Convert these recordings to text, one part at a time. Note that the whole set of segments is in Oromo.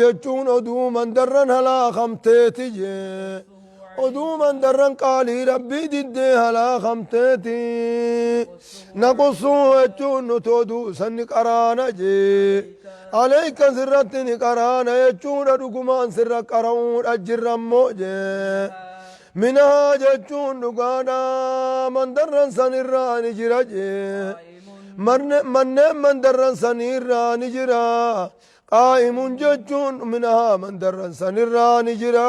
Jechuun oduu mandarran halaakamteeti jee. Oduu mandarran qaalii Rabbii diddee halaakamteeti. Naqussuu jechuun nuti oduu san ni qaraana jee. Aleyka sirratti ni qaraana jechuudha, dhugumaan sirra qara'uudha jirra immoo jee. Minhaa jechuun dhugaadha, mandarran sanirraa ni jira jee. Manneen mandarran saniirraa ni jira. Qaa'imun jechuun minhaa mandarran sanirraa ni jira.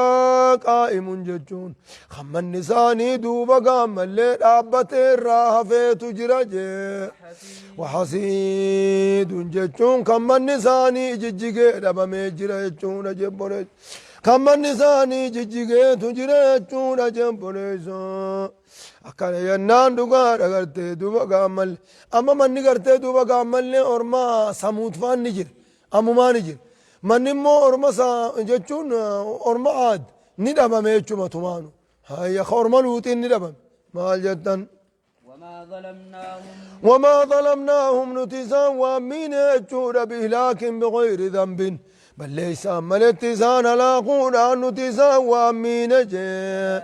Qaa'imun jechuun kan manni isaanii duuba gaammallee dhaabbatee irraa hafeetu jira jee. Wahasiidun jechuun kan manni isaanii jijjigee dhabamee jira jechuudha jebboleessa. Kan manni isaanii jijjigeetu jira jechuudha jebboleessa. Akkana jennaan dhugaadha gartee duuba gaammalle. Amma manni gartee duuba gaammallee orma samuut faan ni jira. Ammumaa ni jira. Manni immoo orma jechuun orma aad ni dhabame jechuma tumaanu. Hayya, ka orma luuxiin ni dhabame. Maal jettan? Wamaa zalamnaahum, nuti isaan waan miine jechuudha, bihlaakin bighayri dhanbin, balleessaan maletti isaan halaakuudhaan nuti isaan waan miine jee.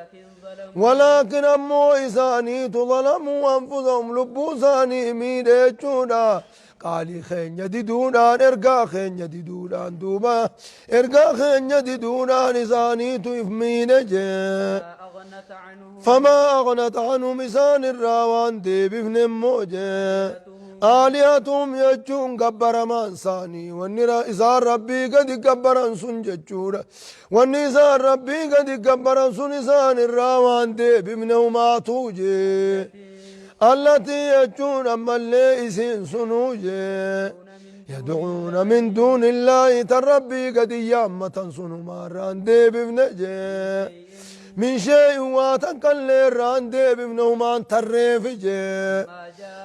Walaakin ammoo isaaniitu zalamuu anfusahum, lubbuu isaanii miidhe jechuudha. Qaalii keenya diduudhaan, ergaa keenya diduudhaan, duuba ergaa keenya diduudhaan isaaniitu if miidhe jee. Famaa aghnat anhum, isaan irraa waan deebifne immoo jee. Aalihatuhum jechuun gabbaramaan isaanii, wanni isaan Rabbii gadi gabbaran sun jechuudha. Wanni isaan Rabbii gadi gabbaran sun isaan irraa waan deebifne humaatuu jee. Allatii jechuun ammallee isiin sunuu jee. Yad'uuna min duunillaahi, tan Rabbii gadi yaammatan sun humaarraan deebifne jee. Min shay'in, waa takkallee irraan deebifne, humaan tarreefi jee.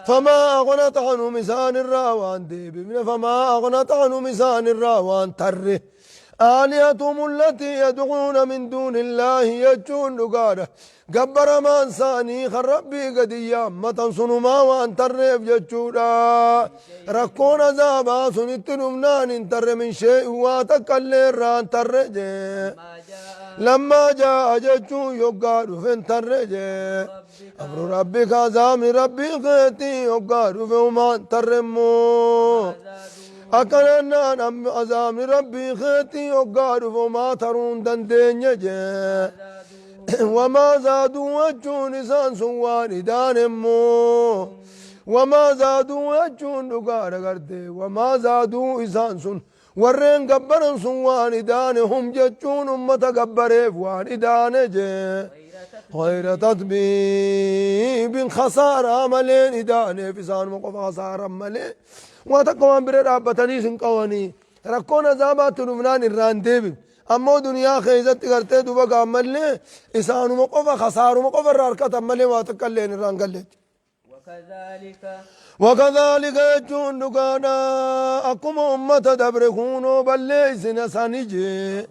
Famaa aghnat anhum, isaan irraa waan deebifne, famaa aghnat anhum, isaan irraa waan tarre. Aalihatuhum allatii yad'uuna min duunillaahi jechuun dhugaadha. Gabbaramaan isaanii kan Rabbii gadi yaammatan sunumaa waan tarreef jechuudha. Rakkoon azaabaa sunitti dhufnaan hin tarre, min shay'in, waa takkallee irraan tarre jee. Lammaa jaa'a jechuun yoggaa dhufe hin tarre jee. Amru rabbika, azaabni Rabbii keetii yoggaa dhufe humaan tarre immoo. Akkanannaan azaabni Rabbii keetii yoggaa dhufe humaa taruu hin dandeenye jee. Wamaa zaaduu jechuun isaan sun waan idaan immoo. Wamaa zaaduu jechuun dhugaadha gartee. Wamaa zaaduu, isaan sun warreen gabbaran sun waan idaane, hum jechuun ummata gabbareef waan idaane jee. Ghayra tatbiibin, khasaaraa maleen idaaneef, isaanuma qofa khasaaran malee waa takka waan bira dhaabbataniis hin qawanii. Rakkoon azaabaatti dhufnaan irraan deebif. Ammoo duniyaa keessatti gartee duba gaammallee isaanuma qofa khasaaruma qofa irraa harkatan malee waa takka illee irraan galle. Wakadhaalika jechuun dhugaadha, akkuma ummata dabre kunoo balleessina sani jee.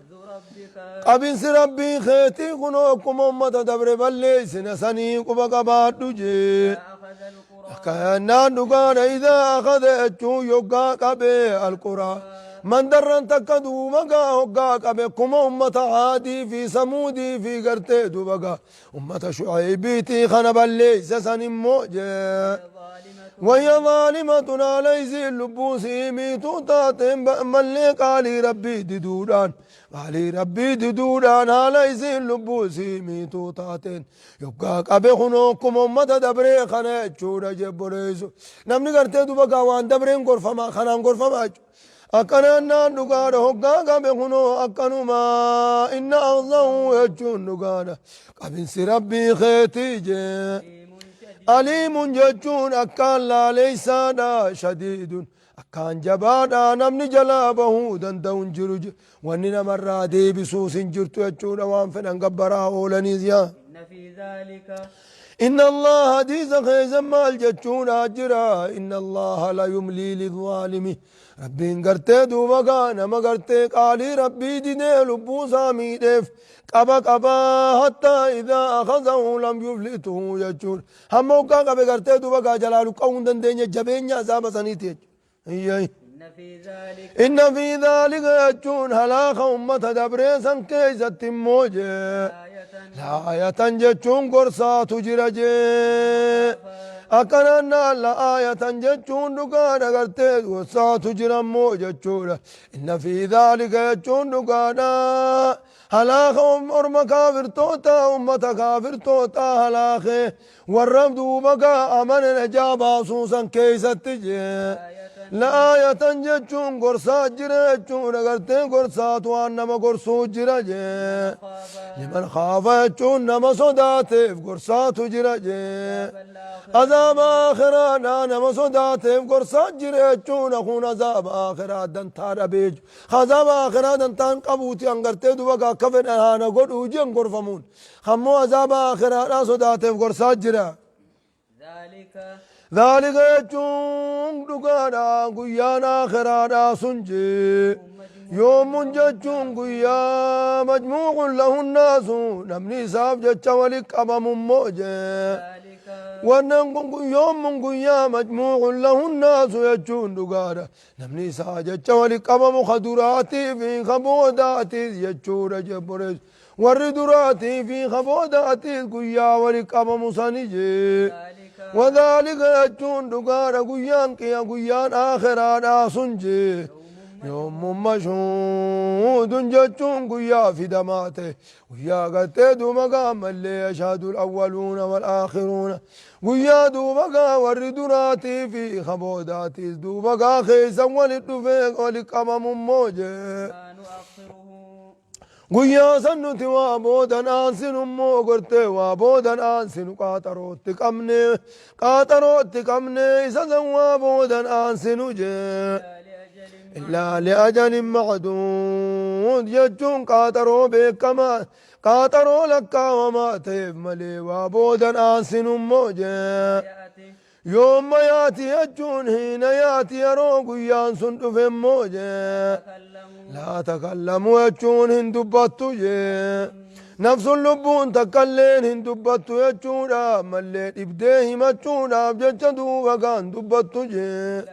Qabinsi Rabbii keetii kunoo akkuma ummata dabre balleessina sanii quba qabaadhu jee. Akkannaan dhugaadha, idaa akhadha jechuun yoggaa qabee, alquraa mandarran takka duuba gaa hoggaa qabe, kuma ummata Aadii fi Samuudii fi gartee duuba gaa ummata Shu'aybiitii kana balleeysa san immoo jee. Wayya zaalimatun, haala isiin lubbuu sii miituu taateen mallee, qaalii Rabbii diduudhaan, qaalii Rabbii diduudhaan, haala isiin lubbuu sii miituu taateen yoggaa qabe kunoo akkuma ummata dabree kana jechuudha jebboleessu. Namni gartee duba gaa waan dabreen gorfamaa kanaan gorfamaa jechuudha. Akkanaan naan dhugaadha, hoggaa qabe kunoo akkanuma. Inna akhzahu jechuun dhugaadha, qabinsi Rabbii keetii jee. Aliimun jechuun akkaan laaleysaadha, shadiidun, akkaan jabaadha, namni jalaa bahuu danda'u hin jiru, wanni namarraa deebisuus hin jirtu jechuudha, waan fedhan gabbaraa oolaniis yaa. Inna Allah hadiisa keessa maal jechuudha jira? Inna Allaha la yumlii lizaalimi, Rabbiin gartee duuba gaa nama gartee qaalii Rabbii didee lubbuu isaa miidheef qaba qabaa, hattaa idaa akhazahu lam yuflituhu jechuudha. Hamma hoggaa qabe gartee duuba gaa jalaa luqqa'uu hin dandeenye, jabeenya azaaba saniiti jechuudha. Inna fii dhaalika jechuun halaaka ummata dabree san keeysatti immoo jee la'aayatan jechuun gorsaatu jira jee akkanaan naan la'aayatan jechuun dhugaadha gartee gorsaatu jira immoo jechuudha. Inna fii dhaalika jechuun dhugaadha halaaka orma kaafirtoota ummata kaafirtoota halaakee warra duuba gaa amane najaa baasuu san keeysatti jee la'aayatan jechuun gorsaa jira jechuudha gartee gorsaatu waan nama gorsuu jira jee liman khaafa jechuun nama sodaateef gorsaatu jira jee azaaba aakhiraadhaa nama sodaateef gorsaa jira jechuudha kun azaaba aakhiraa dantaa dhabee azaaba aakhiraa dantaan qabuuti an gartee duba gaa akka fedhan haana godhuu jeen gorfamuun kammoo azaaba aakhiraadhaa sodaateef gorsaa jira. Dhaalika jechuun dhugaadha guyyaan aakhiraadhaa sun jee yoomun jechuun guyyaa majmuuqun lahunnaasu namni isaaf jecha wali qabamummoo jee wannan kun yoomun guyyaa majmuuqun lahunnaasu jechuun dhugaadha namni isaa jecha wali qabamu ka duraatii fi ka boodaatiis jechuudha jebboreessu warri duraatii fi ka boodaatiis guyyaa wali qabamu sani jee wadhaalika jechuun dhugaadha guyyaan qiya guyyaan aakhiraadhaa sun jee yoomun mashuudun jechuun guyyaa fidamaa ta'e guyyaa gartee duuba gaa ammallee yashhadul awwaluuna wal aakhiruuna guyyaa duuba gaa warri duraatii fi ka boodaatiis duuba gaa keeysan wali dhufee wali qabamummoo jee guyyaa san nuti waa boodan aansinummoo gortee waa boodan aansinu qaaxarootti qabne qaaxarootti qabne isa san waa boodan aansinu jee illaa liajalin macduud jechuun qaaxaroo beekamaa qaaxaroo lakkaawamaa ta'eef malee waa boodan aansinummoo jee yoomma yaati jechuun hiina yaati yeroo guyyaan sun dhufemmoo jee laa takallamu jechuun hin dubbattu jee nafsun lubbuun takkalleen hin dubbattu jechuudha mallee dhibdee himachuudhaaf jecha duuba gaan dubbattu jee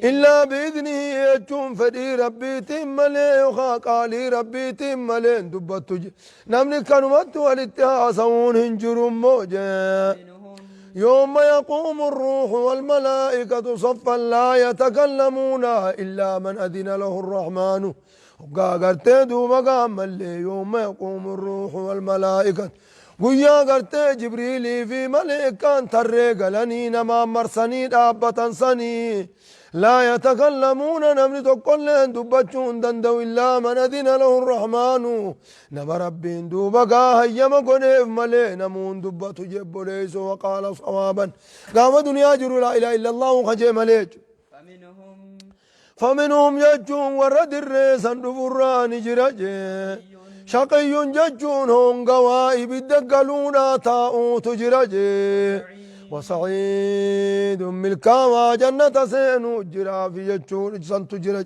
illaa biidnihi jechuun fedhii rabbiitiin malee yookaan qaalii rabbiitiin malee hin dubbattu jee namni kanumatti walitti haasa'uun hin jiru immoo jee يوم يقوم الروح والملائكة صفا لا يتكلمون إلا من أذن له الرحمن وقا دوبا قام يوم يقوم الروح والملائكة guyyaa gartee jibriilii fi maleekaan tarree galanii namaan marsanii dhaabbatan sanii laa yatakallamuuna namni tokkolleen dubbachuu hin danda'u illaa man adina lahu rrahmaanu nama rabbiin duuba gaa hayyama godheef malee namuun dubbatu jebboleeyso waqaala sawaaban gaafa duniyaa jiru laa ilaaha illa allahu kajee malee faminhum jechuun warra dirree san dhufurraa ni jira jee shaqiyyun jechuun hongawaa ibidda galuudhaa taa'uutu jira jee wasaciidun milkaawaa jannata seenuu jiraafi jechuun santu jira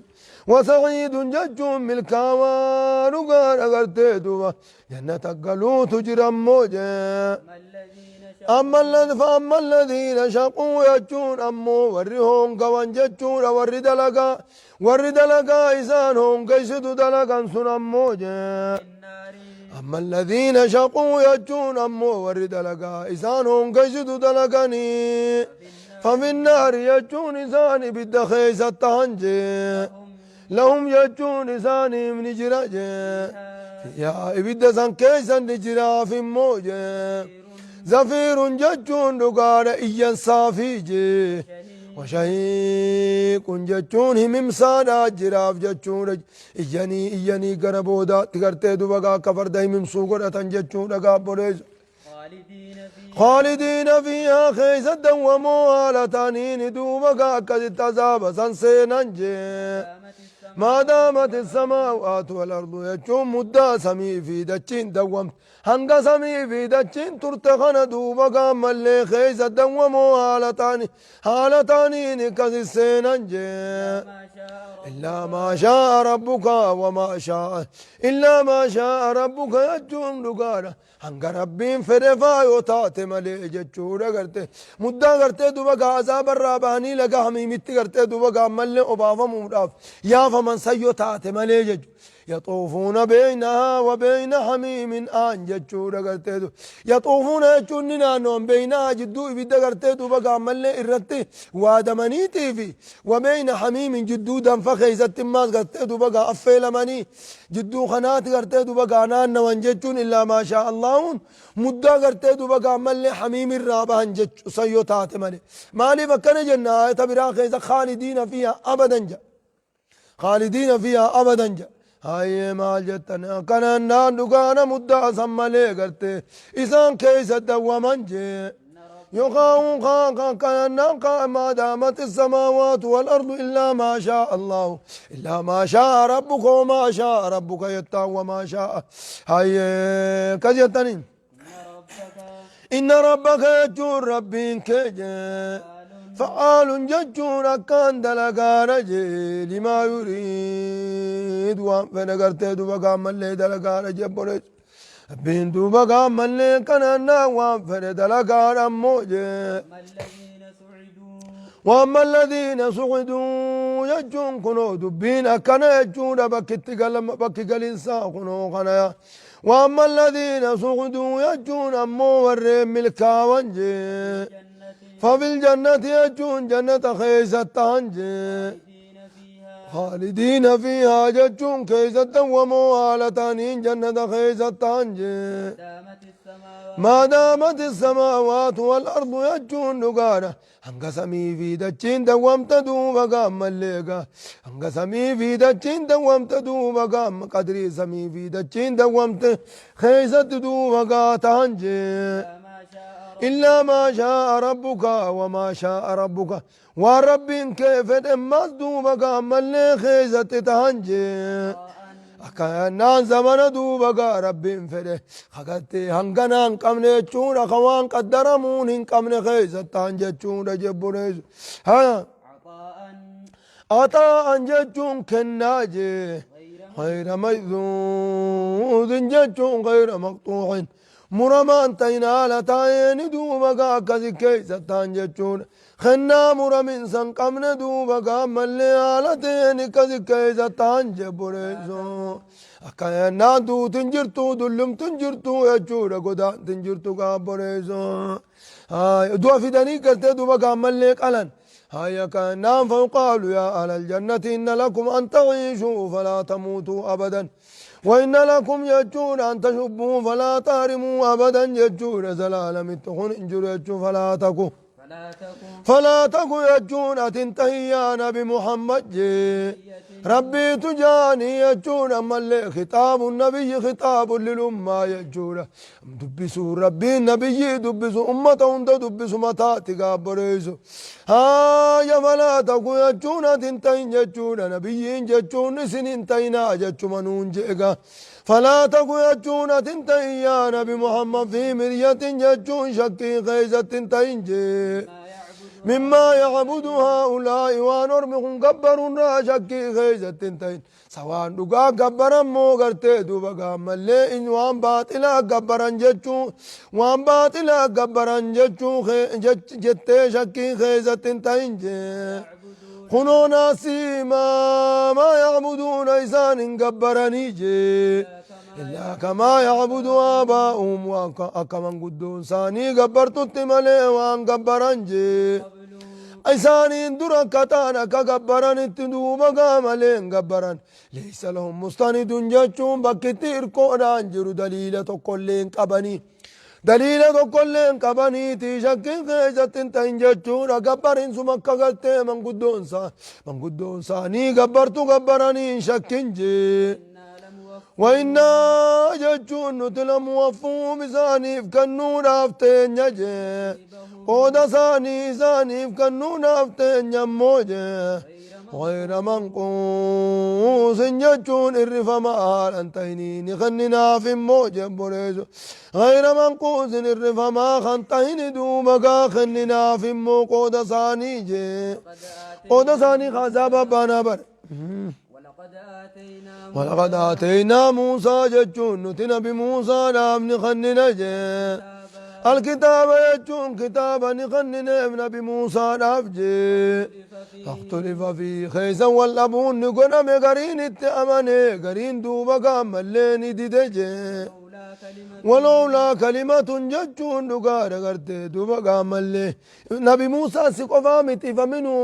wasaciidun jechuun milkaawaa dhugaan agartee duuba jannata galuutu jira immoo jee فأما الذين شقوا jechuun ammoo warri hongawan jechuudha warri dalagaa warri dalagaa isaan hongeysitu dalagan sun ammoo jee أما الذين شقوا jechuun ammoo warri dalagaa isaan hongeysitu dalaganii ففي النار jechuun isaan ibidda keessa tahan jee لهم jechuun isaaniif ni jira jee yaa ibidda san keessa ni jiraaf immoo jee زفير jechuun dhugaadha iyyan saafii jee وشهيق jechuun himimsaadha jiraaf jechuudha iyyanii iyyanii gara boodaatti gartee duba akka farda himimsuu godhatan jechuudha gaabboleessu خالدين فيها keessa dawwamoo haala ta'aniin duuba akkasitti azaaba san seenan jee. ما دامت السماوات والأرض jechuun muddaa samii fi dachiin dawwamte hanga samii fi dachiin turte kana duuba gaammallee keessa dawwamoo haala ta'ani haala ta'aniin akkasi seenan jee. إلا ما شاء إلا ما شاء ربك وما شاء إلا ما شاء ربك jechuun dhugaadha. Hanga rabbiin fedhe faa yoo taate malee jechuudha gartee. Muddaa gartee duba gaa azaabarraa bahanii laga hamiimitti gartee duba gaa ammallee obaafamuudhaaf yaafaman san yoo taate malee jechuudha. يطوفون بينها وبين حميم آن jechuudha gartee duba. يطوفون jechuun ni naannoon بينها jidduu ibidda gartee duba gaa ammallee irratti waadamaniitii fi وبين حميم jidduu danfa keessatti immaas gartee duba gaa affeelamanii jidduu kanaati gartee duba gaa naannawan jechuun إلا ما شاء الله un muddaa gartee duba gaa ammallee hamiim irraa bahan jechu san yoo taate malee. Maaliif akkana jenna? Aayata biraa keessa خالدين فيها أبدا jedha. خالدين فيها أبدا jedha. Hayyee maal jettan akkana naan dhugaana muddaa san malee gartee isaan keessa dawwaman jee. Yookaan kana ما دامت السماوات والأرض إلا ما شاء الله إلا ما شاء ربك وما شاء ربك jettaan وما شاء hayyee kas jettaniin. إن ربك إن ربك jechuun rabbiin kee jee. فعال فعال jechuun akkaan dalagaadha jee لما يريد waan fedhe gartee duba gaammallee dalagaadha jee boreessu. Rabbiin duuba gaammallee kanannaa waan fedhe dalagaadha ammoo jee. أما الذين سعدوا وأما الذين سعدوا jechuun kunoo dubbiin akkana jechuudha bakkitti galama bakki galinsaa kunoo kana yaa. وأما الذين سعدوا jechuun ammoo warreen milkaawan jee. الجنة ففي الجنة jechuun jannata keessa ta'an jee. خالدين فيها خالدين فيها jechuun keessa dawwamoo haala ta'aniin jannata keessa ta'an jee. دامت السماوات ما دامت السماوات والأرض jechuun dhugaadha. Hanga samii fi dachiin dawwamte duuba gaammallee gaa. Hanga samii fi dachiin dawwamte duuba gaamma qadrii samii fi dachiin dawwamte keessatti duuba gaa ta'an jee. إلا ما شاء ربك إلا ما شاء ربك وما شاء ربك waan rabbiin kee fedhe ammas duuba gaammallee keessatti ta'an jee. Akkanaan zamana duuba gaa rabbiin fedhe hagattee hangana hin qabne jechuudha ka waan qaddaramuun hin qabne keessa ta'an jechuudha jebboleessu. عطاء عطاء jechuun kennaa jee. غير غير مجذوذ jechuun غير مقطوع muramaan ta'in haala taa'een duuba gaa akkasi keessa ta'an jechuudha. Kennaa muraminsa hin qabne duuba gaa ammallee haala ta'een akkasi keessa ta'an jebboleessu. Akka ennaan duuti hin jirtu dullumti hin jirtu jechuudha godaanti hin jirtu gaabboleessu. Du'a fidanii gartee duuba gaa ammallee qalan. هيا كأنهم فيقال يا أهل الجنة إن لكم أن تعيشوا فلا تموتوا أبدا وإن لكم jechuun أن تشبوا فلا تهرموا أبدا jechuun زلالم تخون إنجر jechuun فلا تكو فلا تكن فلا تك jechuun ati hin tahin yaa nabi Muhammad jee. Rabbiitu jaanii jechuun ammallee خطاب النبي خطاب للأمة jechuudha. Dubbisuu rabbiin nabiyyii dubbisu ummata hunda dubbisu mataatti gaabboreessu. Haaya فلا تك jechuun ati hin tahin jechuudha. Nabiyyiin jechuun isin hin tahinaa jechuma nuun jeega. فلا تك jechuun ati hin tahin yaa nabi Muhammad في مرية jechuun shakkii keessatti hin tahin jee. ما يعبد مما يعبد هؤلاء waan ormi kun gabbarurraa shakkii keessatti hin ta'in. Sawaan dhugaa gabbaran moo gartee duuba gaammallee in waan baaxilaa gabbaran jechuu waan baaxilaa gabbaran jechuu jettee shakkii keessatti hin ta'in jee. Kunoo naasii ما يعبدون isaan hin gabbaranii jee. إلا كما يعبد آباؤهم akka manguddoon isaanii gabbartutti malee waan gabbaran jee. Isaaniin dura akka ta'an akka gabbaranitti duuba gaa malee hin gabbaran. ليس لهم مستند jechuun bakkitti hirkoodhaan jiru daliila tokkollee hin qabanii. Daliila tokkollee hin qabaniiti shakkiin keessatti hin ta'in jechuudha. Gabbarin suma akka gartee manguddoon isaanii gabbartu gabbaranii hin shakkin jee. إنا لموفوهم وإنا jechuun nuti لموفوهم isaaniif kennuudhaaf teenya jee. Qooda isaanii isaaniif kennuudhaaf teenya immoo jee. غير غير منقوص jechuun irrifamaa haalan tahinii ni kenninaaf immoo jebboleessu. غير منقوص irrifamaa kan tahini duuba gaa kenninaaf immoo qooda isaanii jee. قد آتينا Qooda isaanii azaaba baanaa bare. ولقد آتينا ولقد آتينا موسى jechuun nuti nabi Muusaadhaaf ni kennine jee. كتابا الكتاب jechuun kitaaba ni kennineef nabi Muusaadhaaf jee. اختلف فيه فاختلف فيه keessa wal dhabuun ni godhame gariin itti amane gariin duuba gaammallee ni dide jee. لولا كلمة ولولا كلمة jechuun dhugaadha gartee duuba gaammallee nabi Muusaa si qofaa miti faminuu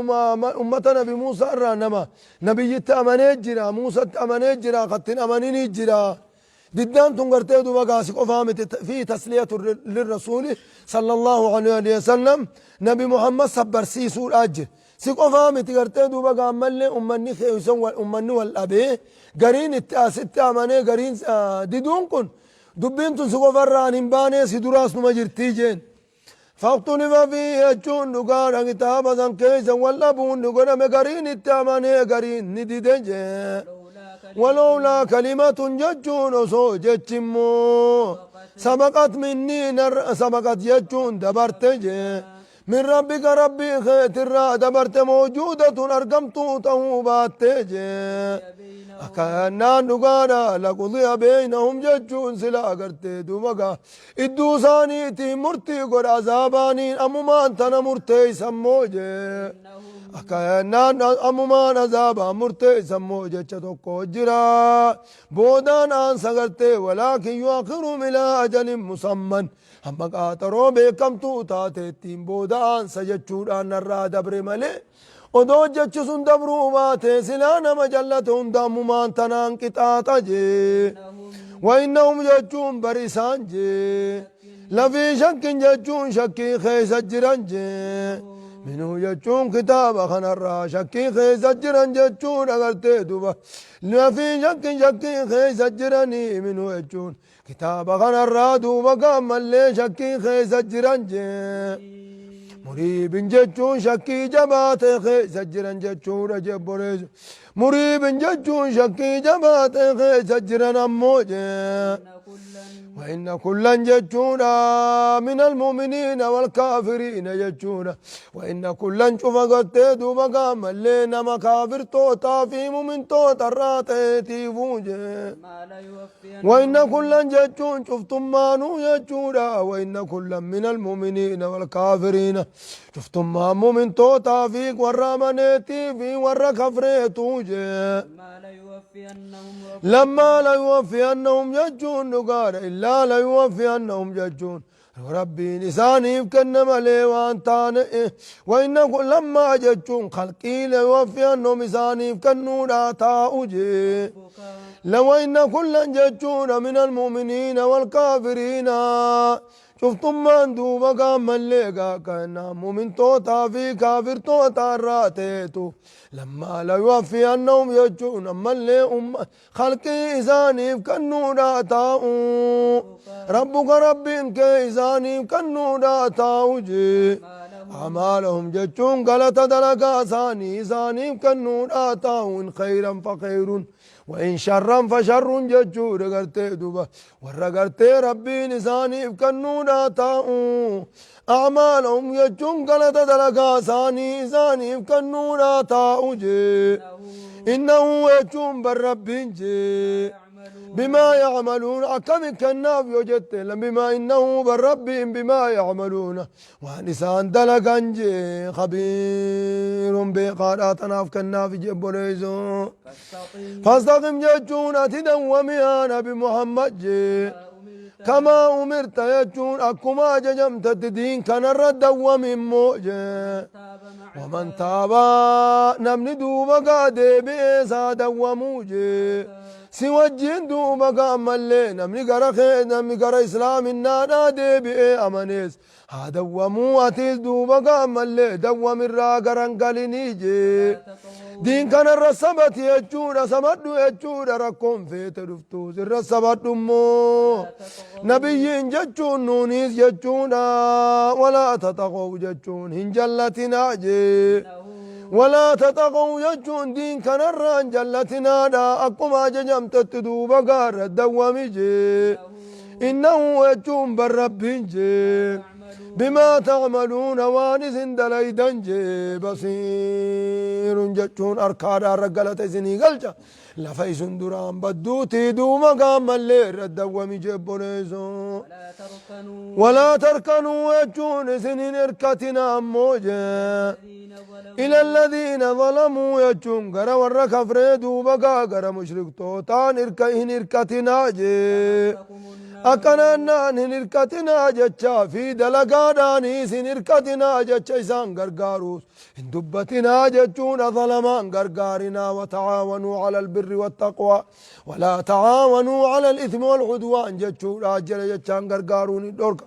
ummata nabi Muusaa irraa nama nabiyyitti amanee jira Muusatti amanee jira kattin amaninii jira. Diddaan tun gartee duuba gaa si qofaa miti fi tasliyatu lirrasuuli sallallahu alaihi wasallam nabi Muhammad sabbarsiisuudhaa jira. Si qofaa miti gartee duuba gaammallee ummanni keeysan ummanni wal dhabee gariin itti asitti amanee gariin diduun kun dubbiin tun si qofarraan hin baanee si duraas numa jirtii jeen. فاختلف فيه jechuun dhugaadha kitaaba san keessa wal dhabuun ni godhame gariin itti amanee gariin ni dide jee. لولا كلمة ولولا كلمة jechuun osoo jechi immoo سبقت مني سبقت jechuun dabarte jee. من ربك rabbii keetirraa dabarte موجودة argamtuu ta'uu baatte jee. بينهم Akkannaan dhugaadha لقضي بينهم jechuun sila agartee duuba gaa idduu isaaniitiin murtii godha azaabaaniin ammumaan tana murteeysan moo jee. إنهم Akkannaan ammumaan azaabaan murteeysan moo jecha tokko jira. Boodaan aansa gartee ولكن يؤخرهم إلى أجل مسمى hamma qaaxaroo beekamtuu taateettiin booda aansa jechuudhaan narraa dabre malee. Odoo jechi sun dabruu baate silaa nama jallate hunda ammumaan tanaan qixaaxa jee. وإنهم jechuun bari isaan jee. لفي شك jechuun shakkii keessa jiran jee. منه jechuun kitaaba kanarraa shakkii keessa jiran jechuun agartee duuba. لفي شك shakkii keessa jiranii منه jechuun kitaaba kanarraa duuba gaammallee shakkii keessa jiran jee. مريب jechuun shakkii jabaate keessa jiran jechuudha jebboleessu. مريب jechuun shakkii jabaate keessa jiran ammoo jee. إن كلا وإن كلا jechuudha من المؤمنين والكافرين jechuudha. وإن كلا شوف gartee duuba gaammallee nama kaafirtootaa fi mu'mintoota irraa ta'eetiifuu jee. ما ليوفين وإن كلا jechuun cuftummaanuu jechuudha. وإن كلا من المؤمنين والكافرين cuftummaan mu'mintootaa fi warra amaneetii fi warra kafreetuu jee. ما ليوفينهم ربك لما ليوفينهم jechuun dhugaadha إلا ليوفينهم jechuun rabbiin isaaniif kenne malee waan taane وإن لما jechuun khalqii ليوفينهم isaaniif kennuudha taa'u jee. وإن كلا jechuun من المؤمنين والكافرين cuftummaan duuba gaammallee gaa kana mu'mintootaa fi kaafirtoota irraa ta'etu لما ليوفينهم jechuun ammallee umma khalqii isaaniif kennuudha taa'u. ربك rabbiin kee isaaniif kennuudha taa'u jee. أعمالهم jechuun galata dalagaa isaanii isaaniif kennuudha taa'u إن خيرا فخير وإن شرا فشر jechuudha gartee duuba warra gartee rabbiin isaaniif kennuudha taa'u. أعمالهم jechuun galata dalagaa isaanii isaaniif kennuudha taa'u jee. إنه jechuun bar rabbiin jee. بما يعملون akkami kennaaf yoo jette بما إنه bar rabbiin بما يعملون waan isaan dalagan jee خبير beekaadha tanaaf kennaaf jebboleeyso. فاستقم فاستقم jechuun ati dawwami yaa nabi Muhammad jee. كما أمرت كما أمرت jechuun akkuma ajajamtetti diin kanarra dawwami immoo jee. تاب معك ومن تاب namni duuba gaa deebi'ee isaa dawwamuu jee. Si wajjin duuba gaa ammallee namni gara kee namni gara islaaminaadhaa deebi'ee amanees haa dawwamuu atis duuba gaa ammallee dawwamirraa garan galinii jee. Diin kanarra sabati jechuudha sabadhu jechuudha rakkoon feete dhuftuus irra sabadhu immoo nabiyyiin jechuun nuunis jechuudha ولا تطغوا jechuun hin jallatinaa jee. Walaa taxaqaw jechuun diin kanarraan jallatinaadha akkuma ajajamtetti duuba gaarra dawwami jee. Innahu jechuun bar Rabbiin jee. Bimaa ta'maluuna waan isin dalaydan jee basiirun jechuun arkaadhaa irra galata isinii galcha. Lafa isin duraan badduutii duuba gaammallee irra dawwami jee obboleessoo. ولا تركنوا Walaa tarkanuu jechuun isin hin hirkatina ammoo jee. الذين ظلموا إلى الذين ظلموا jechuun gara warra kafree duuba gaa gara mushriktootaan hin hirkatinaa jee. تمسكم النار Akkanaan naan hin hirkatinaa jecha fi dalagaadhaaniis hin hirkatinaa jecha isaan gargaaruus hin dubbatinaa jechuudha zalamaan gargaarinaa. Watacaawanuu cala albirri wattaqwaa walaa tacaawanuu cala alithmi walcudwaan jechuudha jira jechaan gargaaruun hin dhorka.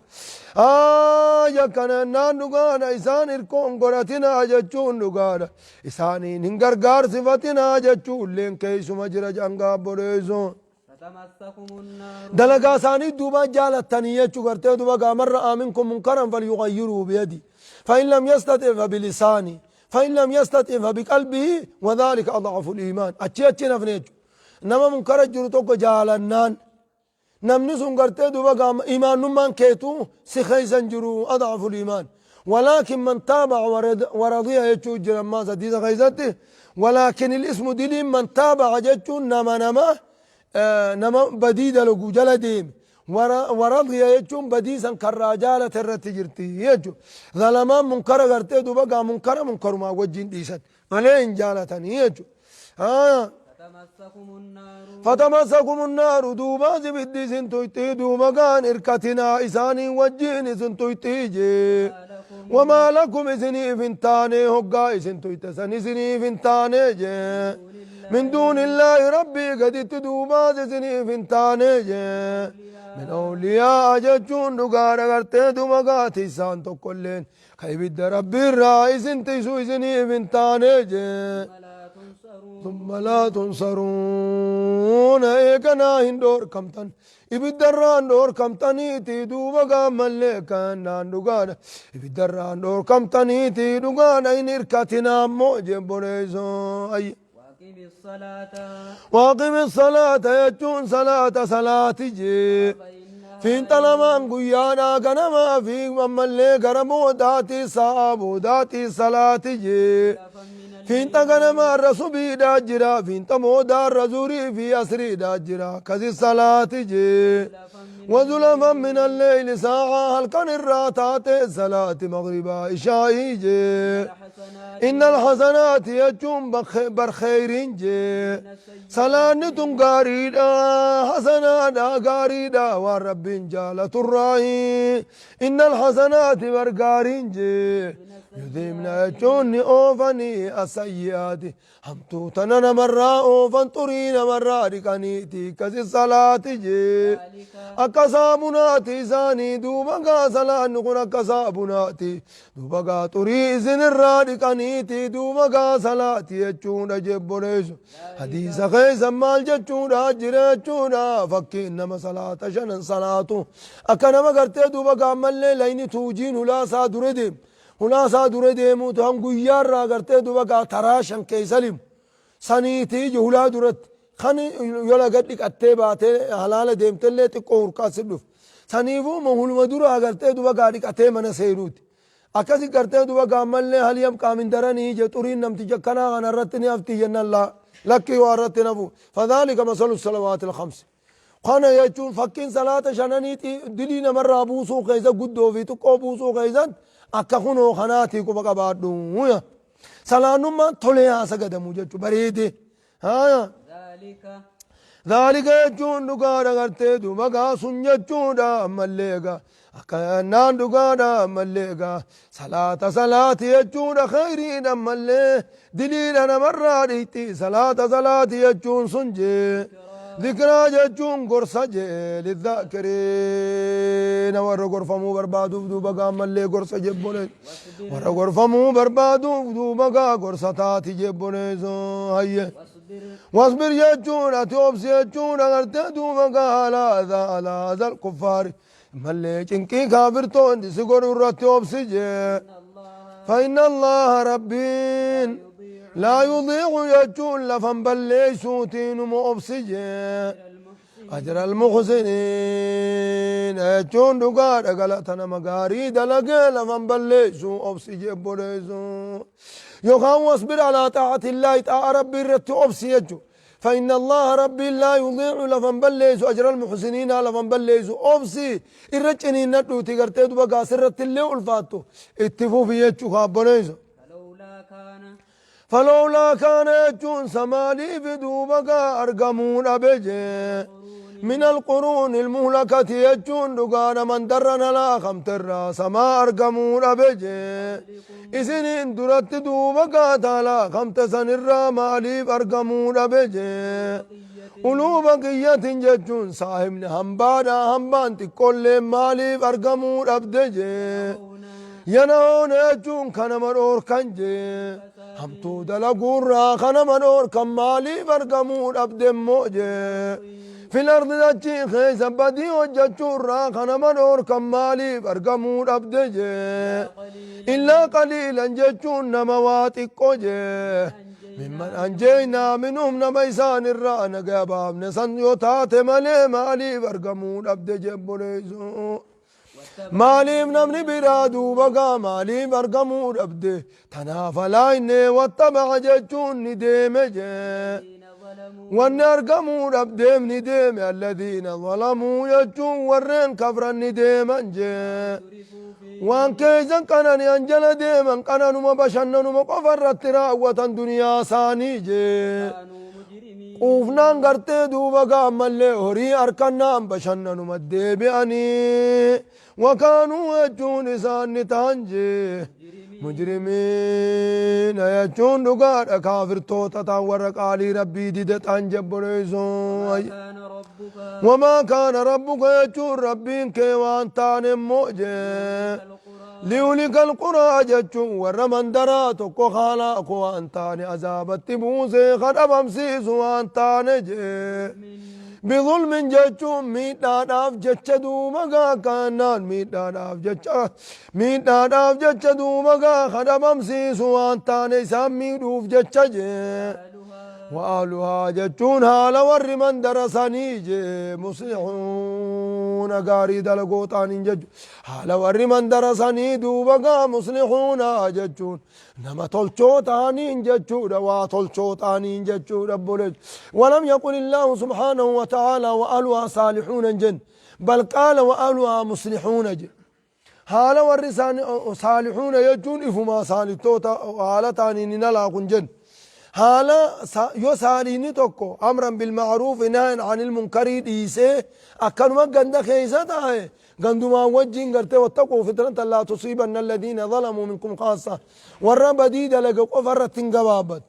Akkanaan dhugaadha isaan hirkoon godhatinaa jechuun dhugaadha isaaniin hin gargaarsifatinaa jechuulleen keeysuma jira jangaa boreessuun. فتمسكم النار Dalagaa isaanii duuba jaalattanii jechuu gartee duuba gaa man ra'aa minkum munkaran falyughayyiruu biyadi فإن لم يستطع فبلسانه فإن لم يستطع فبقلبه وذلك أضعف الإيمان. Achi achi nafne jechu nama munkara jiru tokko jaalannaan namni sun gartee duuba gaa imaanummaan keetu si keeysan jiru أضعف الإيمان. ولكن من تابع ورضي jechuu jira ammaas hadiisa keeysatti. ولكن الاسم دليل من تابع jechuun nama badii dalagu jala deeme ورضي jechuun badii san karraa jaalate irratti jirti jechu. Zalamaan munkara gartee duuba gaa munkara munkarumaa wajjin dhiisan malee hin jaalatanii jechu. فتمسكم النار فتمسكم النار duuba ibiddi isin tuyxii duuba gaan irkatinaa isaanii wajjin isin tuyxii jee. لكم وما لكم isiniif hin taane hoggaa isin tuyxe san isiniif hin taane jee. من دون الله rabbii gaditti duubaas isiniif hin taane jee. من أولياء jechuun dhugaadha gartee duuba gaati isaan tokkolleen ka ibidda rabbiirraa isin tiisu isiniif hin taane jee. ولا تنصرون ثم لا تنصرون eeganaa hin dhoorkamtan ibiddarraan dhoorkamtaniiti duuba gaammallee kannaan dhugaadha ibiddarraan dhoorkamtaniiti dhugaadha hin hirkatinaa ammoo jebboleessoo ayye. وأقم الصلاة وأقم الصلاة jechuun salaata salaati jee. فإنها Fiinxa lamaan guyyaadhaa ganamaa fi ammallee gara boodaati sa'a boodaati salaati jee. زلفا من Fiinxa ganamaarra subiidhaa jira fiinxa boodaarra zurii fi asriidhaa jira kasi salaati jee. زلفا من وزلفا من الليل saa'a halkan irraa taate salaati maghribaa ishaa'ii jee. الحسنات إن الحسنات jechuun bar kheyriin jee. Salaanni tun gaariidha hasanaadha gaariidha waan rabbiin jaalaturraahi. إن الحسنات bar gaariin jee. يذهبن jechuun ni oofanii السيئات hamtuu tana namarraa oofan xurii namarraa dhiqaniiti kasi salaati jee. ذلك Akka saabunaati isaanii duuba gaa salaanni kun akka saabunaati duuba gaa xurii isinirraa dhiqaniiti duuba gaa salaati jechuudha jebboleessu. Hadiisa keessa maal jechuudha jira jechuudha fakkiin nama salaata shanan salaatu akka nama gartee duuba gaa ammallee layni tuujiin hulaasaa dure deemu hulaasaa dure deemuutu han guyyaarraa gartee duuba gaa taraa shan keessa limu saniitii ije hulaa duratti kan yola gad dhiqattee baatee halaala deemtellee xiqqoo hurkaasi dhuf saniifuu huluma dura gartee duba gaa dhiqatee mana seenuuti akkasi gartee duba gaa ammallee هل يبقى من درنه je xuriin namticha akkanaa kana irratti ni hafti jennan laa lakkii waa irratti nafu. فذلك مثل الصلوات الخمس kana jechuun fakkiin salaata shananii dilii namarraa buusuu keessa guddoo fi xiqqoo buusuu keessan akka kunoo kanaatii quba qabaadhu. Salaannummaan tolee haa sagadamu jechuu bareede haya. ذلك ذلك jechuun dhugaadha gartee duuba gaa sun jechuudha ammallee egaa akkannaan dhugaadha ammallee egaa salaata salaati jechuudha khayriidha ammallee diliidha namarraa dhiitti salaata salaati jechuun sun jee. ذكرى jechuun gorsa jee للذاكرين warra gorfamuu barbaaduuf duuba gaa ammallee gorsa jebbolee warra gorfamuu barbaaduuf duuba gaa gorsa taati jebboleeso hayye. واصبر واصبر jechuun ati obsi jechuun agartee duuba gaa على أذى الكفار mallee cinqii kaafirtoonni si godhu irratti obsi jee. إن الله فإن الله rabbiin يضيع Laa yudiicu jechuun lafan balleeysuutii numa obsi jee. أجر المحسنين. Ajra almuhsiniin jechuun dhugaadha galata nama gaarii dalagee lafan balleeysuu obsi jee obboleeysuu. Yookaan wasbir alaa xaa'ati illaahi xaa'a rabbii irratti obsi jechu. فإن الله ربي لا يضيع لفن بليس أجر المحسنين لفن بليس أبسي إرجني ندو تقرتي دبقى سرت اللي ألفاتو اتفو في يجو خابنيسو. فلولا كان فلولا كان يجون سمالي في دوبك أرقمون أبجي من القرون المهلكة يجون دقان من درنا لا خمتر سما أرقمون أبجي إسنين درت دوبك تالا خمت سن الرامالي أرقمون أبجي أولو بقية ججون صاحبنا همبانا همبان تقول مالي أرقمون أبدجي ينهون يجون كان مرور كنجي همتو دلقورا كان مرور كمالي برقمون أبد موجي في الأرض دجي خيس بدي وججورا كان مرور كمالي برقمون أبدجي إلا قليلا ججون نمواتي قوجي ممن أنجينا منهم نميسان الرأنا قابام نسان يوتات مالي مالي برقمون أبدجي بوليسو maaliif namni biraa duuba gaa maaliif argamuu dhabde tanaaf alaayne wattabaca jechuun ni deeme jee الذين ظلموا wanni argamuu dhabdeef ni deeme alladhiina zalamuu jechuun warreen kafran ni deeman jee أترفوا فيه waan keeysan qanani an jala deeman qananuma bashannanuma qofa irratti raawwatan duniyaa isaanii jee كانوا مجرمين. Quufnaan gartee duuba gaammallee horii harkannaan bashannanuma deebi'anii wakaanuu jechuun isaan ni ta'an jee mujrimiina jechuun dhugaadha kaafirtoota ta'an warra qaalii rabbii dide ta'an jabboleessoo. كان ربك wamaa kaana rabbuka jechuun rabbiin kee waan taane immoo jee القرى liyuhlika alquraa jechuun warra mandaraa tokko haalaaku waan taane azaabatti buusee kadhabamsiisu waan taane jee بظلم jechuun miidhaadhaaf jecha duuba gaa kannaan miidhaadhaaf jecha miidhaadhaaf jecha duuba gaa kadhabamsiisu waan taane isaan miidhuuf jecha jee أهلها وأهلها jechuun haala warri mandara sanii jee muslixuuna gaarii dalagoo ta'aniin jechu haala warri mandara sanii duuba gaa muslixuuna jechuun nama tolchoo ta'aniin jechuudha waa tolchoo ta'aniin jechuudha bolechu ولم يقل الله سبحانه وتعالى وأهلها صالحون جن بل قال وأهلها مصلحون جن haala warri saalixuuna jechuun ifumaa saalixoota haala ta'aniin hin halaakun jen haala yoo saaliini tokko amran bilmacruufi nahyan anil munkarii dhiisee akkanuma ganda keeysa taa'e gandumaan wajjiin gartee wattaquu fitnatan laa tusiibanna alladhiina zalamuu minkum khaassa warra badii dalage qofa irratti hin gabaabatu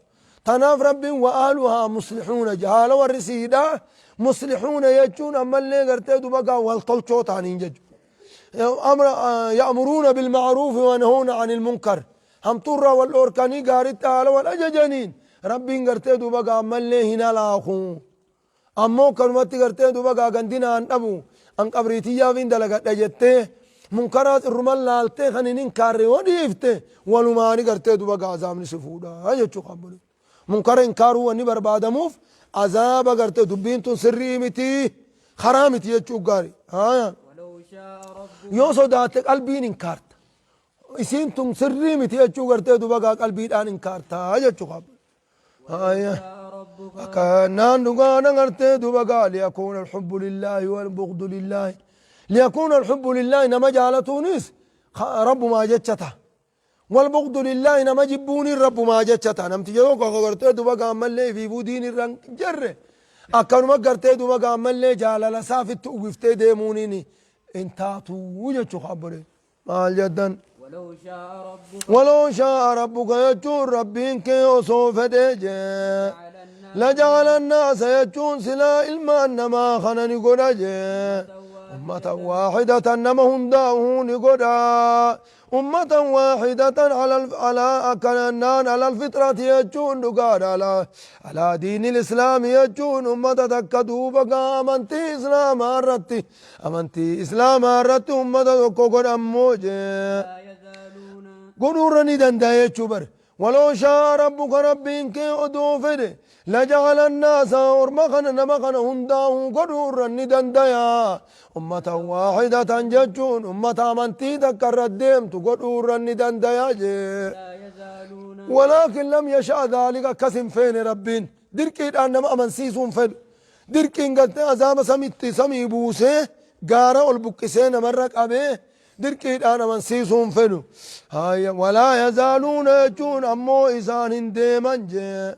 tanaaf rabbiin wa ahluhaa muslixuuna je haala warri siidha muslixuuna jechuun ammallee gartee duba gaa wal tolchoo ta'aniin jechu أمر يأمرون بالمعروف وينهون عن المنكر هم ترى والأوركاني قاري تعالى والأججنين ربي قرتي دوبا قام اللي هنا لاخو أمو كلمتي قرتي دوبا قاندنا أن أبو أن قبريتي يافين دلقة دجته منكرات الرمال لالتي خنين كاري وديفته ولماني قرتي دوبا قازام نسفودا هيا شو قبل منكر إنكارو وني بربادموف عذاب قرتي دبين تون سري متي خرامتي يچو قاري هايا ولو شاء ربك yoo sodaatte qalbiin inkaarta isiin tun sirrii miti jechuu gartee duba gaa qalbiidhaan inkaartaa jechuu qaba. Haya. شاء ربك Akkanaan dhugaana gartee duba gaa liyakuuna alxubbu lillaahi walbughdu lillaahi liyakuuna alxubbu lillaahi nama jaalatuunis rabbumaa jecha ta'a. والبغض لله نما جبوني رب ما جتشتا نمت جدو كو غرتي دوبا غامل في بودين الرن جر اكنما غرتي دوبا غامل جالala سافت وفتي ديمونيني انتاتو وجهو خبره مال جدا. ولو شاء ربك ولو شاء ربك يجون ربك يوسف ديجي جعل الناس لجعل الناس يجون سلا إلما أنما خنن قدجي أمة واحدة نما هنداهون قدا أمة واحدة على على أكلنان على الفطرة يجون دقار على دين الإسلام يجون أمة تكدو بقى أمنتي إسلام أردتي أمنتي إسلام أردتي أمة تكو قد أموجي لا يزالون godhuurra ni danda'a jechuu bare. ولو شاء ربك ربك odoo fedhe لجعل الناس orma kana nama kana hundaa'uu godhuurra ni dandaya. أمة واحدة jechuun ummata amantii takka irra deemtu godhuurra ni dandaya jee. لا يزالون ولكن لم يشأ ذلك, akkas hin feene Rabbiin. Dirqiidhaan nama amansiisuun fedhu. Dirqiin gartee azaaba samitti samii buusee, gaara ol buqqisee, namarra qabee dirqiidhaan amansiisuun fedhu. Haya, ولا يزالون jechuun ammoo isaan hin deeman jee.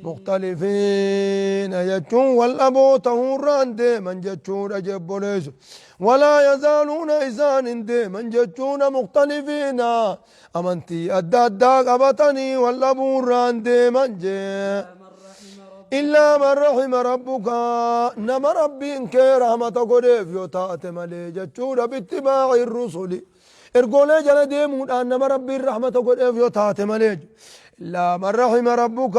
مختلفين. مختلفين jechuun wal dhaboo ta'uurraan deeman jechuudha jebboleessu. ولا يزالون isaan hin deeman jechuudha مختلفين, amantii adda addaa qabatanii wal dhabuurraan deeman jee. إلا من رحم ربك. إلا من رحم ربك, nama Rabbiin kee rahmata godheef yoo taate malee jechuudha. باتباع الرسل, ergoolee jala deemuudhaan nama Rabbiin rahmata godheef yoo taate malee. إلا من رحم ربك,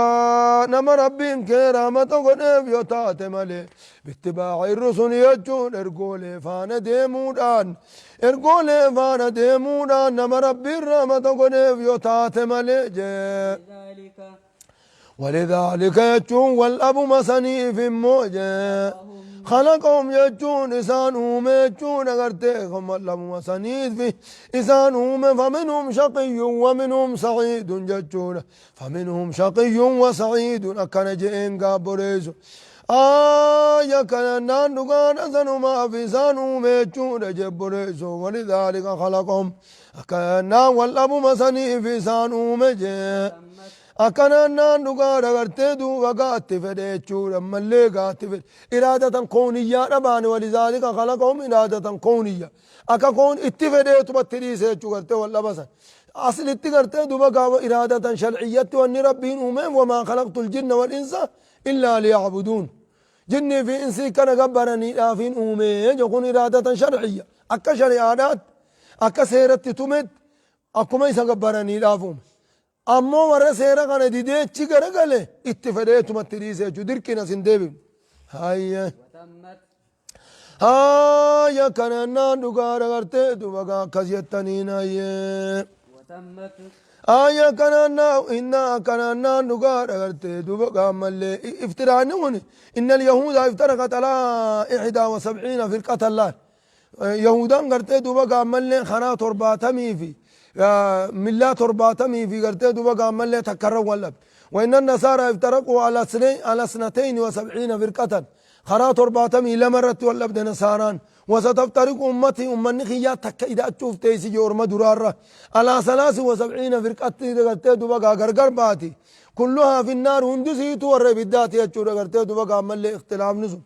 nama Rabbiin kee rahmata godheef yoo taate malee. باتباع الرسل jechuun ergoolee faana deemuudhaan, ergoolee faana deemuudhaan nama Rabbiin rahmata godheef yoo taate malee jee. لذلك ولذلك jechuun wal dhabuma saniif immoo jee. خلقهم jechuun isaan uume jechuun agartee wal dhabuma saniif isaan uume. فمنهم شقي ومنهم سعيد jechuudha. فمنهم شقي وسعيد akkana je'een gaabboleessu. Aya kana naan dhugaan sanumaaf isaan uume jechuudha jebboleessu. ولذلك خلقهم akkanaan wal dhabuma saniif isaan uume jee. تمت Akkanaan naan dhugaadha gartee duuba gaatti fedhe jechuudha. Ammallee gaatti fedhe إرادة كونية dhabaane. ولذلك خلقهم إرادة كونية, akka koon itti fedheetumatti dhiise jechuu. Gartee wal dhabasan aslitti gartee duuba gaafa إرادة شرعية tti wanni Rabbiin uumeef وما خلقت الجن والإنس إلا ليعبدون, jinnii fi insii kana gabbaraniidhaafiin uumee kun إرادة شرعية, akka shari'aadhaatti, akka seeratti tumetti akkuma isa gabbaraniidhaaf uume. Ammoo warra seera kana dideechi garagale itti fedheetumatti dhiise jechuu. Dirqiin as hin deebifne. Hayya. وتمت Haya, kanannaan dhugaadha gartee duba akkas jettaniin hayyee. وتمت Haya, kanannaa innaa kanannaan dhugaadha gartee duba gaammallee iftiraanni kun إن اليهود افترقت على 71 فرقة laal. Yahudaan gartee duba gaammallee karaa 70 fi millaa 70 fi gartee duba gaammallee takkarra wal dhabde. وإن النصارى افترقوا على 72 فرقة, karaa 72 irratti wal dhabde nasaaraan. وستفترق أمتي, ummanni kiyyaa takka ida'achuuf teessi jee orma duraarra, على 73 فرقة gartee duba gaa gargar baati. كلها في النار, hundisiitu warra ibiddaati jechuudha. Gartee duba gaammallee ikhtilaafni sun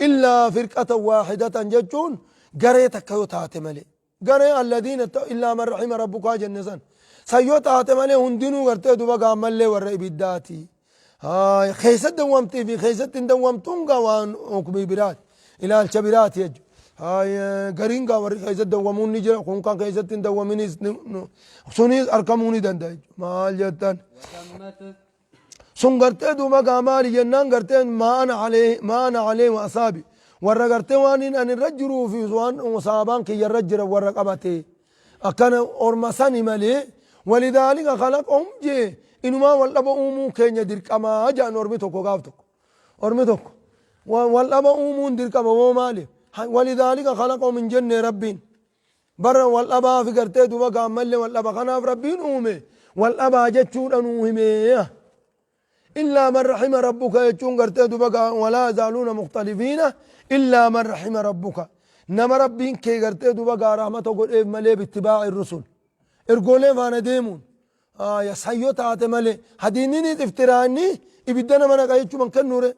إلا فرقة واحدة jechuun garee takka yoo taate malee, garee الذين إلا من رحم ربك jenne san san yoo taate malee hundinuu gartee duba gaammallee warra ibiddaati. Keessatti dawwamtii fi keessatti hin dawwamtuun gaa waan hukmii biraati, ilaalcha biraati jechuudha. Gariin gaa warri keessatti dawwamuun ni jira, kun kan keessatti hin dawwaminis sunis argamuu ni danda'a jechuudha. Maal jettan? وتمت Sun gartee duuba gaa maali jennaan gartee ما أنا عليه وأصحابي, warra gartee waan hin ani irra jiruu fi waan saabaan kiyya irra jira warra qabate akkana orma sani malee. ولذلك خلقهم jee inumaa wal dhaba uumuu keenya dirqamaa jedhan. Ormi tokko gaaf tokko, ormi tokko wal dhaba uumuun dirqama woo maali? ولذلك خلقهم hin jenne Rabbiin bara wal dhabaa fi gartee duuba gaammallee wal dhaba kanaaf Rabbiin uume wal dhabaa jechuudha nuu himee. إلا من رحم ربك jechuun gartee duba ولا يزالون مختلفين إلا من رحم ربك, nama Rabbiin kee gartee duba gaa rahmata godheef malee. باتباع الرسل, ergoolee faana deemuun sayyoo taate malee. Hadiinni iftiraanni ibidda nama naqa jechuun kennuure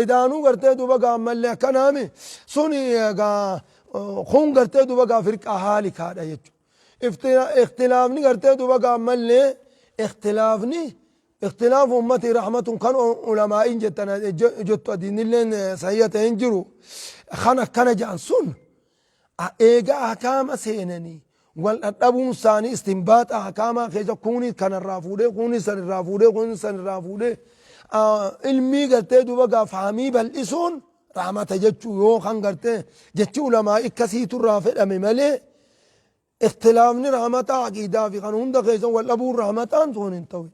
edaanuu gartee duba gaa ammallee akkanaami suni gaa kun gartee duba gaa فرقة هالكة dha jechuudha. Ikhtilaafni gartee duba gaa ammallee ikhtilaafni اختلاف أمتي رحمة kan ulamaa'in jettan jettu adiinilleen sahiya ta'een jiru kana kana jedhan sun eega ahkaama seenanii wal dhadhabuun isaanii istinbaaxa ahkaamaa keessa kuni kanarraa fuudhee, kuni sanirraa fuudhee, kuni sanirraa fuudhee ilmii gartee duba gaa fahamii bal'isuun rahmata jechuu yoo kan gartee jechi ulamaa akkasiitu irraa fedhame malee. Ikhtilaafni rahmataa aqiidaa fi kan hunda keessa wal dhabuun rahmataan sun hin ta'u.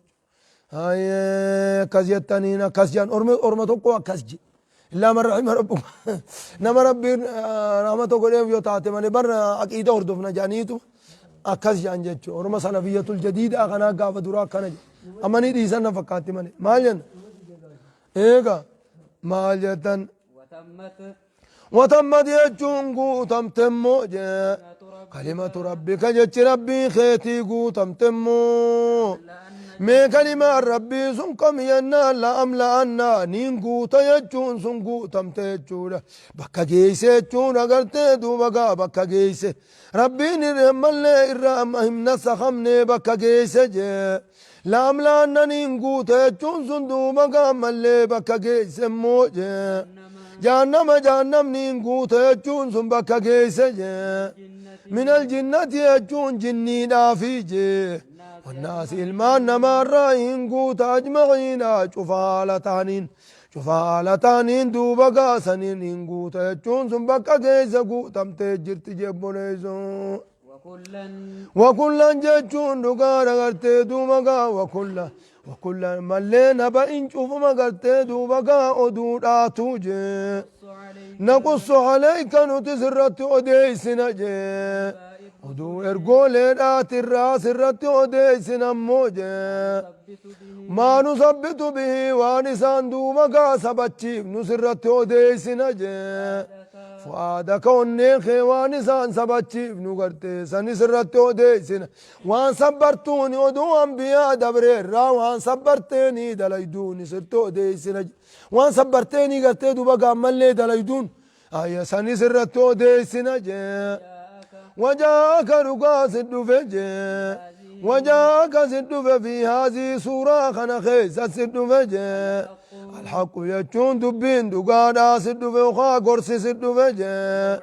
Hayyee akkas jettaniin akkas jedhan ormi orma tokko akkas jedhe. Illaa man rahima rabbuka. Nama rabbiin rahmata godheef yoo taate malee bar aqiida hordofna jedhaniitu akkas jedhan jechuudha. Orma salafiyyatul jadiidaa kanaa gaafa duraa akkana jedhe. Amma ni dhiisan na fakkaatti malee. Maal jenna? Eega maal jettan? Watammat. Watammat jechuun guutamte immoo jee. Kalimatu rabbika jechi rabbii keetii guutamte immoo. Mee kalimaan rabbii sun kam jennaan la'amla'anna niin guuta jechuun sun guutamte jechuudha. Bakka geeyse jechuun agartee duuba gaa bakka geeyse. Rabbiin ammallee irraa amma hin nasakhamne bakka geeyse jee. La'amla'anna niin guuta jechuun sun duuba gaa ammallee bakka geeyse immoo jee. Jahannama jahannamni hin guuta jechuun sun bakka geeyse jee. Minal jinnati jechuun jinniidhaafi jee. Wannaasi ilmaan namaarraa hin guuta ajma'iina cufa haala ta'aniin cufa haala ta'aniin duuba gaasaniin hin guuta jechuun sun bakka keessa guutamtee jirti jebboleessoo. Wakullan. Wakullan jechuun dhugaadha gartee duuba gaa wakulla wakulla mallee naba'in cufuma gartee duuba gaa oduudhaatu jee. Naqussu alayka nuti sirratti odeessina jee. Oduu ergooleedhaatirraa sirratti odeessina immoo jee. Maa nusabbitu bihi waan isaan duuba gaa sabachiifnu sirratti odeessina jee. Fu'aadaka onnee kee waan isaan sabachiifnu gartee sani sirratti odeessina. Waan sabbartuuni oduu anbiyaa dabreerraa waan sabbarteenii dalayduuni sirtti odeessina. Waan sabbarteenii gartee duuba gaammallee dalayduun ayya sani sirratti odeessina jee. Wajaaka dhugaa si dhufe jee. Wajaaka si dhufe fi haazii suuraa kana keessa si dhufe jee. Alhaqu jechuun dubbiin dhugaadhaa si dhufe yookaan gorsi si dhufe jee.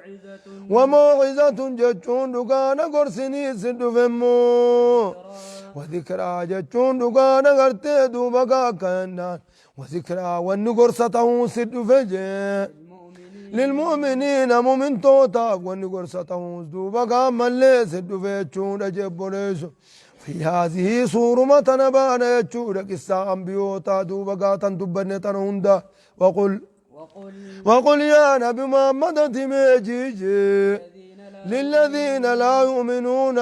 Wamoo'izatun jechuun dhugaadha gorsinii si dhufe immoo. Wadikraa jechuun dhugaadha gartee duuba gaakannaan. Wazikraa wanni gorsa ta'uun si dhufe jee. Lilmu'miniina mu'mintootaaf wanni gorsa ta'uun duuba gaammallee si dhufe jechuudha jebboleessu. Fi haazihii suuruma tana baana jechuudha qissaa ambiyootaa duuba gaatan dubbanne tana hunda. Waqul وقل وقل يا نبي محمد تميجي للذين لا يؤمنون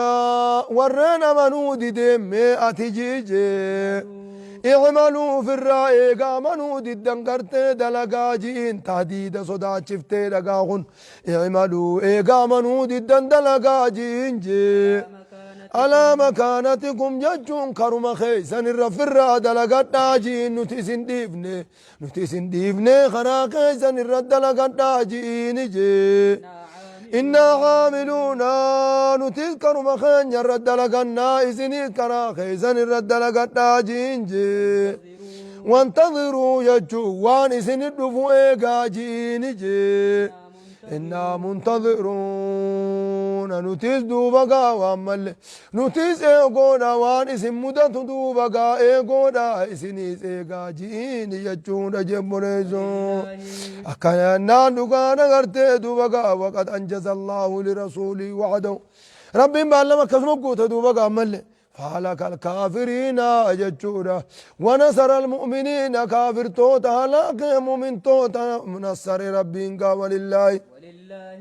ورين منو ديدم أتجيجي اعملوا في الرأي قامنوا ديدن قرتي دلقاجين تهديد صدا شفتي دقاغن اعملوا اي قامنوا ديدن دلقاجين جي على مكانتكم ججون كرم خيسن الرفر دلقاجين نتسن ديفني نتسن ديفني خرا خيسن الرد دلقاجين جي إنا عاملون نتذكر مخان يرد لقنا إذن كرا خيزن الرد لقنا جينجي وانتظروا يجوان إذن الدفو إيقا جينجي إنا منتظرون نتيز دوبقا وعمل نتيز إيقونا وان إسم مدة دوبقا إيقونا إسنيز إيقا جيني يجون جبريزون أكنا دقانا غرتي دوبقا وقد أنجز الله لرسوله وعده ربي بعلمك كسمك قوت دوبقا عمل فهلك الكافرين جتشورا ونصر المؤمنين كافر توتا هلاك مؤمن توتا منصر ربي ولله ولله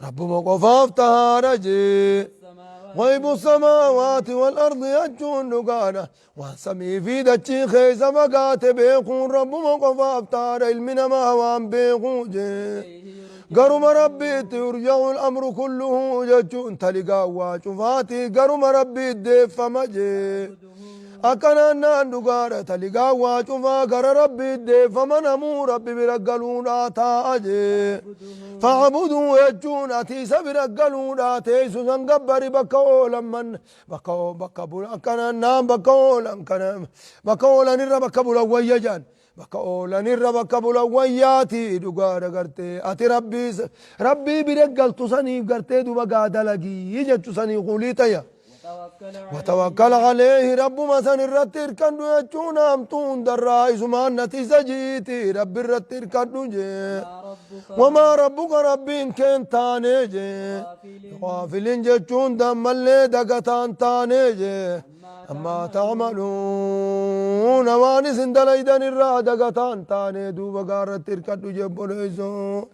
رب مقفاف تهارجي السماوات غيب السماوات والأرض يجون نقانا وسمي في دتشي خيس فقات بيخون رب مقفاف تار علمنا ما وان بيخون جي قرم ربي ترجع الأمر كله ججون تلقى وشفاتي قرم ربي الدف مجي أكنا نان تلقى وشفا قر ربي الدف منمو ربي برقلون آتاجي فاعبدوا يجون أتيس برقلون آتيس سنقبر بكولا من بكو بكبول أكنا نان بكولا كنا بكولا نرى بكبولا ويجان bakka oolan irra bakka bulan wayyaati dhugaadha gartee ati rabbii rabbii bira galtu saniif gartee duba gaa dalagii jechu sanii kulii taya. وتوكل عليه. وتوكل عليه ربما سن irratti irkadhu jechuun hamtuu hundarraa isumaan nati isa jiiti rabbi irratti irkadhu jee. ما ربك وما ربك rabbiin keen taanee jee. غافل غافل jechuun dammallee dagataan taanee jee. عما أما تعملون waan isin dalaydan irraa dagataan taanee. Duuba gaarratti irkadhu jebboleessoo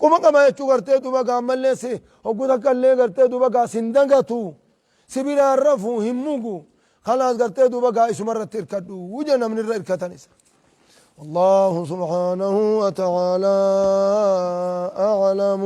quba qaba jechuu gartee duuba gaammallee si hoggu takka illee gartee duuba gaa sin dagatu, si biraan rafu hin mugu. Khalaas, gartee duuba gaa isuma irratti irkadhu wuje namni irra irkatan isa. والله سبحانه وتعالى أعلم.